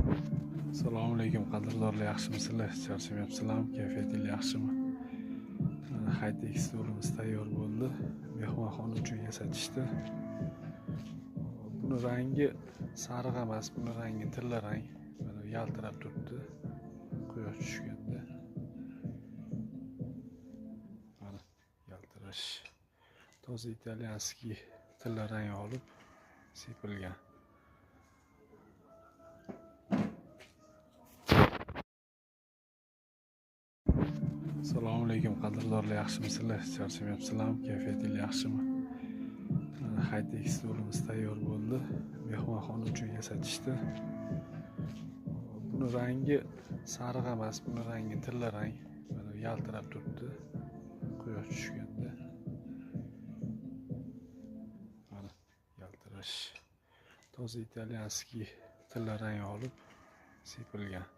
Assalomu alaykum qadrdonlar, yaxshimisizlar? Charchamayapsizlarmi? Kayfiyatingiz yaxshimi? High-tech stolimiz tayyor bo'ldi. Mehmonxona uchun yasatishdi. Buni rangi sariq emas, buni rangi tilla rang. Mana yaltirab turibdi quyosh tushganda. Mana yaltirash. Toza italyanskiy tilla rang olib sepilgan. Assalomu alaykum qadrdonlar, yaxshimisizlar? Charchamayapsizlarmi? Kayfiyatingiz yaxshimi? High-tech stolimiz tayyor bo'ldi. Mehmonxona uchun yasatishdi. Buni rangi sariq emas, buni rangi tilla rang. Mana yaltirab turibdi quyosh tushganda. Mana yaltirash. Toza italyanskiy tilla rang olib sepilgan.